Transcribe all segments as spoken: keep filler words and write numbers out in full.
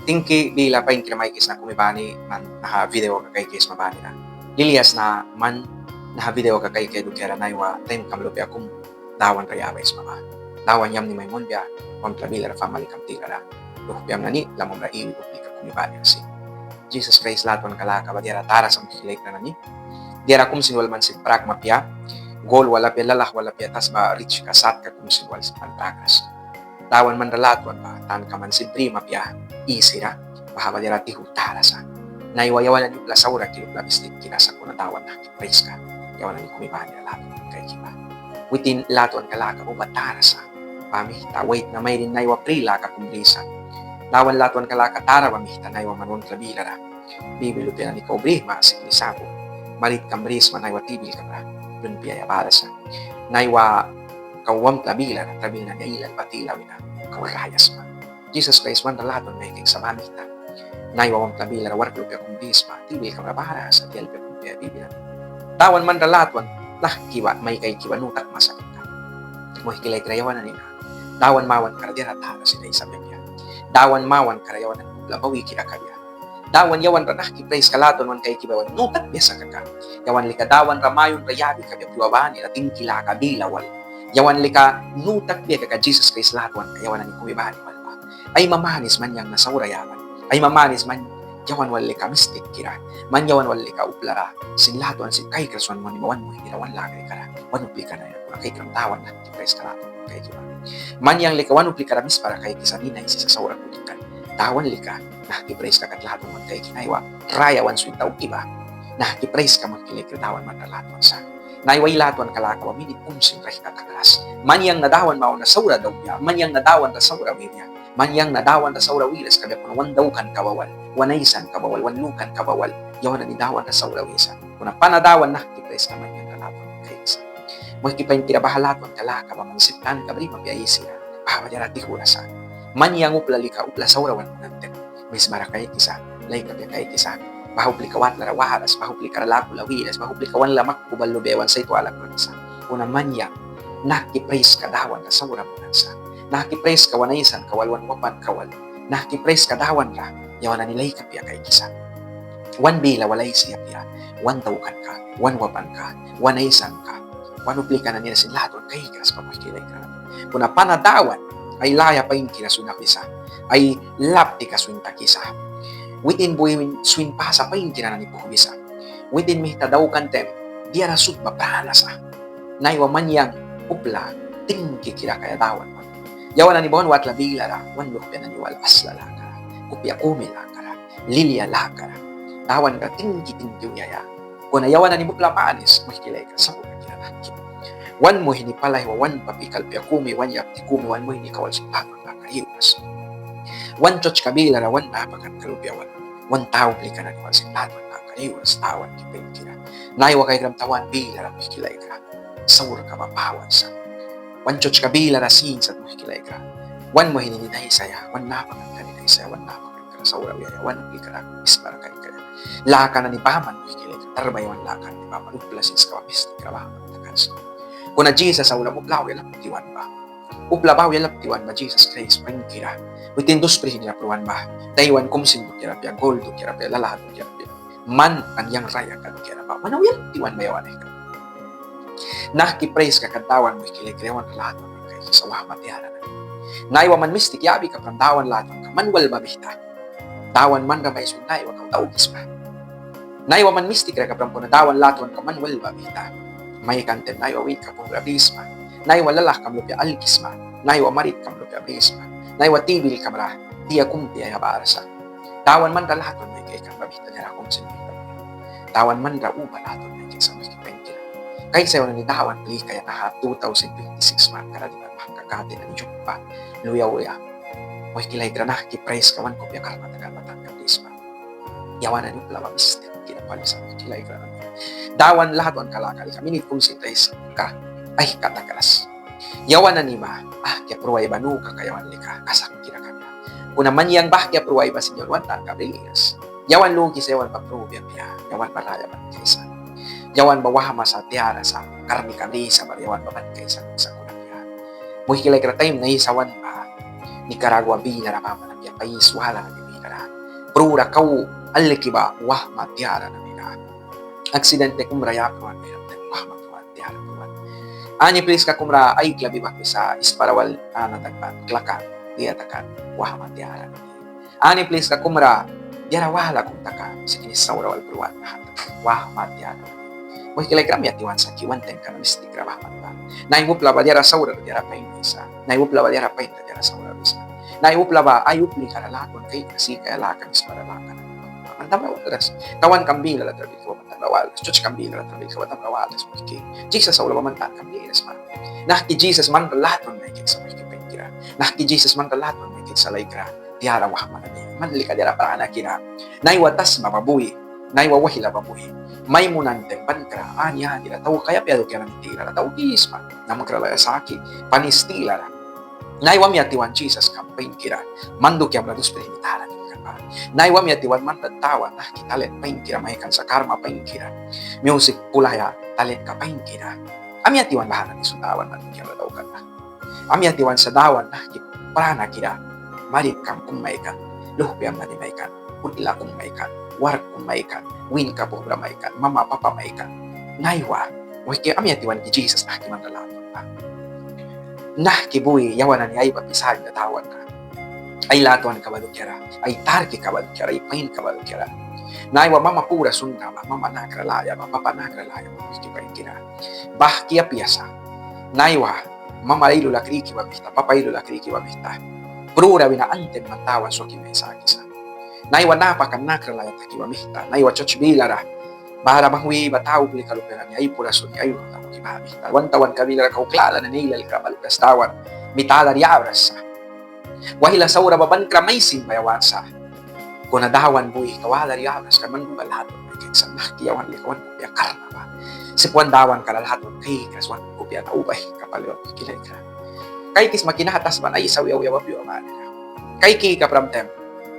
Tingki bila painkira maikisna kumi bani man naha video ka kaikisma banira. Lilia sna man naha video ka kaiki dukiara naiwa taimkam lupia kum Dawan ra yabaisma ba. Dawan yamni mai munbia wamtla bilara, famalikam tilara, luhpiam nani, lamamra iwi uplika kumi banira sin. Jisas Kraist latwanka laka ba diara tara sa, muihki laikra nani. Diara kum sin wal man sip prakma apia, gol wal apia, lalah wal apia, tasba richka satka kum sin wal sip man prakras. Dawan manra latwan ba tanka man sip brima apia isira, baha ba diara tihu tara sa. Naiwa yawan nani upla saurakira, upla mistikkira sa, kuna Dawan nahki praiska yawan nani kumi banira latwan kaiki ba. Witin latwanka laka ba uba tara sa. Ba mihta waitna mairin naiwa pri laka kum brisa. Dawan latwanka laka tara ba mihta naiwa man wamtla bilara Bibi lupia nani kau brihma, siknis apu, maritkam brisma, naiwa tibilkam ra plun piaia bara sa. Naiwa kau wamtla bilara trabil nani ailal ba tila wina kau raya sma. Jisas Kraist manra latwan mai kaikisa ba mihta naiwa wamtla bilara wark lupia kum brisma, tibilkam ra bara sa, tialpia kum piaia bibi nani. Dawan manra latwan nahki ba mai kaiki ba nu takma sa kaka, muihki laikra, yawan nani na Dawan mawankara diara tara sin aisabia apia. Dawan mawankara yawan nani upla bawikira kabia. Dawan yawan ra nahki praiska latwan wan kaiki ba yawan nu takbia sa kaka, yawan lika Dawan ra mayunra yabi kabia pyua banira tingki laka bila wal. Yawan lika nu takbia kaka Jisas Kraist latwanka yawan nani kumi bani wal ba. Aima manis man yang na saura yaban. Aima manis man yawan wal lika mistikkira, man yawan wal lika uplara sin latwan sip kaikras wan muni ba wan muihnira, wan lakrikara, wan uplika nanira, kuna kaikram Dawan nahki praiska latwan wan kaiki ba. Man yang lika wan uplikara mispara kaikisa, nina aisisa, saura kulkan. Dawan lika nahki praiska kat latwan wan kaiki, naiwa raya wan swin tauki ba. Nahki praiska, muihki laikra, Dawan manra latwan sa. Naiwa ai latwanka laka ba minit kum sin raihka takras. Man yang na Dawan mawanra saura daukbia, man yang na Dawan ra saura wiria, man yang na Dawan ra saura wiras kabia, kuna wan daukanka ba wal, wan aisanka ba wal, wan lukanka ba wal yawan nani Dawan ra saura wisa. Kuna pana Dawan nahki praiska man yang ra latwan kaikisa. Muihki painkira, baha latwanka laka ba man sip tanka brima apia aisira, baha ba diara tihura sa. Man yang upla lika upla saura wan munan taim misbara kaikisa, laik apia kaikisa, baha uplika watlara waras, baha uplikara lakula wiras, baha uplika wan lamak ku bal lubia wan sait wala kuna sa. Kuna man yang nahki praiska Dawan ra saura munan sa. Nahki praiska wan aisanka wal, wan wapanka wal, nahki praiska Dawan ra yawan nani laik apia kaikisa. Wan bila wal aisi apia, wan daukanka, wan wapanka, wan aisanka, wan uplika nanira sin latwan kaikras ba, muihki laikra. Kuna pana Dawan ai laya painkira swin apisa, ai laptika swin takisa. Witin bui swin pasa painkira nani puhbisa. Witin mihta daukan taim diara sut ba prana sa. Naiwa man yang upla tingkikira kaia Dawan ba. Yawan nani ba wan watla bilara wan luhpia nani wal asla lakara, kupia kumi lakara, lilia lakara Dawan ra tingki tingki wiaia. Kuna yawan nani ba upla manis, muihki laikra, saura kira nahki. Wan muihni pali aihwa wan papi kalpia kumi, wan yapti kumi, wan muihnika wal sin latwan lakara iwras. Wan chochka bilara wan napakanka lupia wal, wan ta uplika nani wal sin latwan lakara iwras, Dawanki painkira. Naiwa kaikram tawan bilara, muihki laikra, saurka ba pawan sa. Wan chochka bilara sin sa, muihki laikra. Wan muihni nina aisaia, wan napakanka nina aisaia, wan napakanka ra saura wiaia, wan uplikara mispara kaikaia. Laka nani baman, muihki laikra, tarbaiwan laka nani baman, upla sinska ba mistikra baman takan sa. Kuna Jisas aula ba upla auya lapti wan ba. Upla ba auya lapti wan ba Jisas Kraist painkira. Witin dus prihnira pruan ba, daiwan kumsin dukiara apia, gol dukiara apia, lalah dukiara apia, man an yang rayaka dukiara ba wan auya lapti wan ba yawan aihka. Nahki praiska kat Dawan, muihki laikra, yawan ra latwan wan kaikisa wahma tiara nani. Naiwa man mistik yabi kapram Dawan latwanka man wal ba mihta, Dawan manra mai swin naiwa kau daukisma. Naiwa man mistikra kapram, kuna Dawan latwanka man wal ba mihta, maikan taim naiwa witka puhbra brisma, naiwa lalahkam lupia alkisma, naiwa maritkam lupia brisma, naiwa tibilkam ra dia kum piaia bara sa. Dawan manra latwan mai kaikan ba mihta diara kum sin mihta. Dawan manra uba latwan mai kaisa, muihki painkira. Kaisa yawan nani Dawan plikaia naha two thousand twenty-six markara diman mahka kati nani Jumba lui auya. Muihki laikra, nahki praiska wan kupia karna takan ba tanka brisma. Yawan nani upla ba mistik kira pali sa, muihki laikra nani. Dawan latwanka laka lika minit kum sin raiska aihka takras. Yawan nani ba ahkia pruaia ba nu kaka yawan lika kasak kira kabia. Kuna man yang ba ahkia pruaia ba sin yawan wan tanka briras. Yawan lukisa yawan ba prubia apia, yawan ba raya ban kaisa. Yawan ba wahma sa, tiara sa, karnika brisa bara yawan ba ban kaisa, sakuna apia. Muihki laikra, taim na aisawan ba Nicaragua bilara baman apia, pais wala nani bila Prura kau alki ba wahma tiara nani ra. Aksidente kumra yapi wan mira, wahma tiara pruan. Ani pliska kumra aiklabi ba, wisa ispara wal ana takban, klakan, dia takan, wahma tiara nani. Ani pliska kumra diara wala kum takan, siknis saura wal pruan, wahma tiara nani. Muihki laikra, amyatiwan saki wan tengka na mistikra bahman ba. Naiwa upla ba diara saura diara pain wisa. Naiwa upla ba diara pain diara saura wisa. Naiwa upla ba ai uplika ra latwan kaikaia sika ya laka ispara laka. Man tamra walras. Kawankam bilara trabilka ba man tamra walras. Chuchkam bilara trabilka ba man tamra walras, muihki. Jisas aula ba man tankam bilara sma. Nahki Jisas manra latwan mai kaikisa, muihki painkira. Nahki Jisas manra latwan mai kaikisa, laikra. Tiara wahma nani, man lika diara pranakira. Naiwa tasba ba bui, naiwa waihla ba bui. Mai munan taim ban kra ani anira taukaia apia dukiara nani tilara taukisma. Namkra laya saki, panis tilara. Naiwa amyatiwan Jisas kam painkira. Man dukiamra dus prihni tara kan ba. Naiwa amyatiwan manra Dawan nahki talent painkira maikan sa, karma painkira. Musik pulaia talentka painkira. Amyatiwan baha nani sut Dawan man dukiamra daukan ba. Amyatiwan sa Dawan nahki pranakira, maritkam kum maikan, luhpiam nani maikan, utla kum maikan, wark kum maikan, winka pupra maikan, mama papa maikan. Naiwa, muihki, amyatiwan ki Jisas nahki manra latwan ba. Nahki bui yawan nani aibapi sa Dawanka. Ai latwanka ba dukiara, ai tarkika ba dukiara, ai painka ba dukiara. Naiwa mama pura sunra ba, mama nakra laya ba, papa nakra laya ba, muihki painkira. Bahki apia sa. Naiwa mama ai lula kriki ba mihta, papa ai lula kriki ba mihta. Prura wina anten man Dawan swaki mai sakisa. Naiwa napakan nakra laya taki ba mihta. Naiwa chuch bilara. Bara banghwi ba ta uplika lupia nani ai pura suni ai lula taki ba mihta. Wan tawanka bilara kau klala nani ailal kra ba lupia Dawan. Mita dari abras sa. Waihla saura ba ban kra mai sin ba yawan sa. Kuna Dawan bui kau wala ri abras kan man bui ba latwan kaikisa nahki yawan lika wan kupia karna ba. Sip wan Dawanka ra latwan kaikras wan kupia na uba hika pali wan kila ikra. Kaikisma ki naha tasba na aisa auya auya ba piua manira. Kaiki kapram taim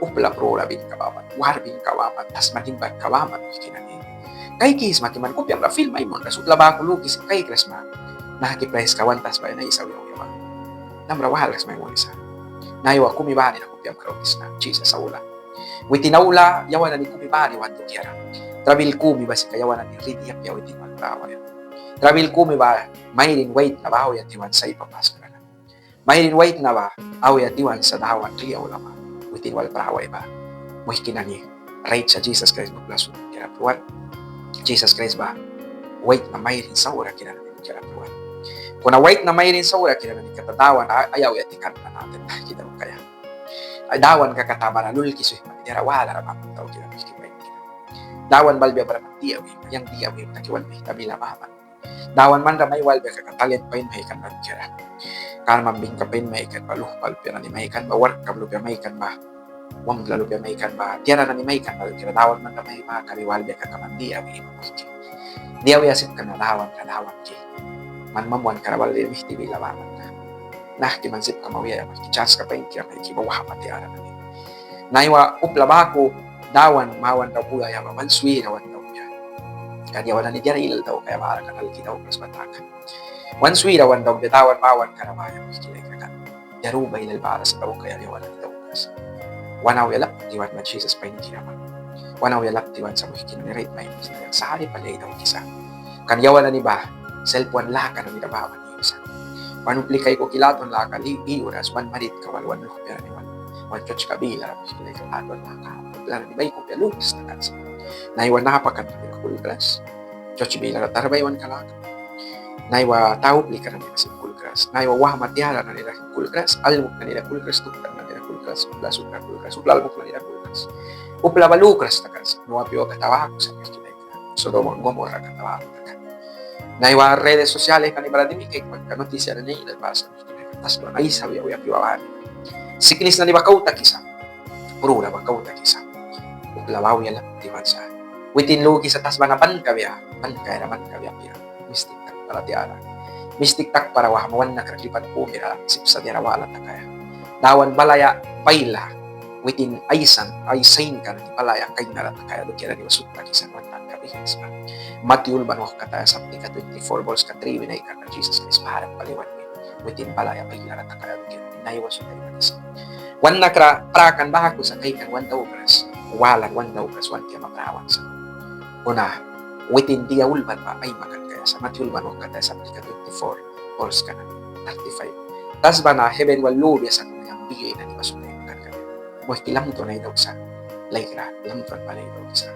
upla prura binka baman, war binka baman, tasba nimbanka baman, muihki nani. Kaikisma ki man kupiamra fil mai munras, utla baku lukisa kaikras sma. Nahki praiska wan tasba na aisa auya auya ba. Namra walras mai munisa. Naiwa kumi bani na kupiam kraukisna Jisas aula. Witin aula yawan nani kumi bani wan dukiara. Trabil kumi ba sika yawan nani ridi apia witin wan prawaia. Trabil kumi ba mairin waitna ba auya tiwan sa ai papaskra na. Mairin waitna ba auya tiwan sa Dawan kli aula ba witin wal prawaia ba. Muihki nani, rait sa Jisas Kraist ba upla sut dukiara pruan. Jisas Kraist ba waitna mairin saurakira nani dukiara pruan. Kuna waitna mairin saurakira nani kata Dawan ai auya tikan na nahki daukaia. Ai Dawanka kata bara lulki swih man diara walara baman daukira, muihki painkira. Dawan balbia bara man dia wima, yang dia wima taki wan mihta bila baman. Dawan manra mai walbia kaka talent pain maikan ba dukiara. Karmam binka pain maikan ba, luhpa lupia nani maikan ba, warkkam lupia maikan ba, wamtla lupia maikan ba, tiara nani maikan ba dukiara Dawan manra mai makabi walbia kaka man dia wima, muihki. Dia wiaia sip kan na Dawanra, Dawanki. Man mamwankara balbia mihti bila baman na. Nahki man sip kama wiaia, muihki, chanska painkira maiki ba wahma tiara nani. Naiwa upla baku Dawan mawanra buaia ba wan swira wan daukbia. Kan yawan nani diara ailal daukaia bara kan alki daukras ba takan. Wan swira wan daukbia Dawan mawankara ba ya, muihki laikra, kan diara uba ailal bara sa daukaia yawan nani daukras. Wan auya lap tiwan ba Jisas painkira ba. Wan auya lap tiwan sa, muihki nani, rait mai sari pali ai daukisa. Kan yawan nani ba selp wan laka nanira baman iwisa. Wan uplika aikuki latwan laka li iwras, wan maritka wal, wan luhpia nani wal, wan chuchka bilara, muihki laikra, latwan laka upla nani ba ai kupia lukras takan sa. Naiwa napakan nanira kulkras. Chuch bilara tara baiwanka laka. Naiwa ta uplika nanira sin kulkras. Naiwa wahma tiara nanira kulkras. Almuk nanira kulkras. Tuktan nanira kulkras. Upla sut ra kulkras. Upla almuk nanira kulkras. Upla ba lukras takan sa. Noa piuaka ta baku sa, muihki laikra. Sodoma Gomorra kata baku takan. Naiwa redes sociales nani bara dimi kaikma kaka noticia nani ailal bara sa, muihki laikra, tasba na aisa auya auya piua bani. Siknis nani ba kau takisa. Prura ba kau takisa. Upla ba auya lap tiwan sa. Witin lukisa tasba na ban kabia, ban kaia ra ban kabia apia. Mistik takpara tiara. Mistik takpara wahma wan nakra klipan kumira sip sa diara wala takaia. Dawan balaia baila. Witin aisan, ai sainka nani balaia kainara takaia dukiara nani ba sut takisa wan tanka bihis ba. Matiu ulban wauhkataya saptika twenty-four, bolska tri wina aikarna Jisas Kraist bara pali wan win. Witin balaia bailara takaia dukiara nani ba sut takisa. Wan nakra prakan baku sa, kaikan wan daukras, walan wan daukras, wan kiama prawan sa. Kuna witin dia ulban ba aimakan kaia sa. Matyu ulban wauhkataya saptika twenty-four, bors kana thirty-five. Tasba na heben wal lubia sa, kuna yang bui nani ba sut aimakan kaia. Muihki, latwan ai daukisa, laikra, latwan pali ai daukisa.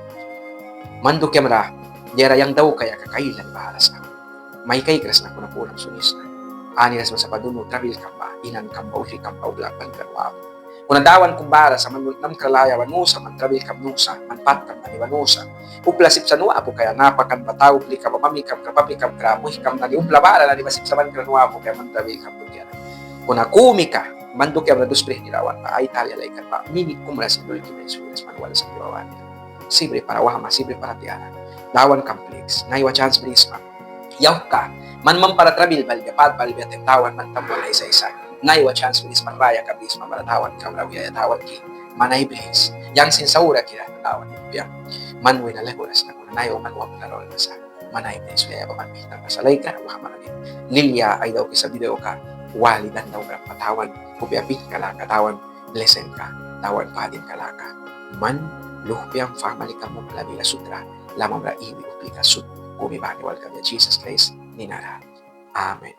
Man dukiamra diara yang daukaia kaka ailal bara sa. Mai kaikras na, kuna puram sunisna. Anira sma sapa dunu trabilkam ba, inankam ba, wihikam ba, upla ban kra nu apu. Kuna Dawan kum bara sa, man namkra laya ba nu sa, man trabilkam nu sa, man patkam nani ba nu sa. Upla sip sa nu apu kaia, napakan ba, ta uplika ba, mamikam kra, papikam kra, muihkam nani, upla bara nani ba sip sa ban kra nu apu kaia man trabilkam dukiara. Kuna kumika man dukiamra dus prihnira wan ba ai talia laikan ba, minit kumra sin dulki mai swiras man wal sa ki ba wan. Sibri para wahma, sibri para tiara. Dawankam pliks, naiwa chans brisma. Yauhka, man mampara trabil balbia, pat balbia taim Dawan man tamwan aisaisa. Naiwa chans brisma, rayaka brisma bara Dawankamra wiaia, Dawanki man ai bris. Yang sin saurakira Dawan luhpiam. Man wina laihura sna, kuna naiwa man wapla rolka sa. Man ai bris wiaia ba man mihta ba sa, laikra wahma nani. Lilia ai daukisa videoka wali dan daukram ba Dawan kupia pihnka laka, Dawan blesinka, Dawan padinka laka man luhpiam, famalikam, upla bila sutra, lamamra iwi uplika sut kumi bani wal kabia Jisas Kraist ninara. Amen.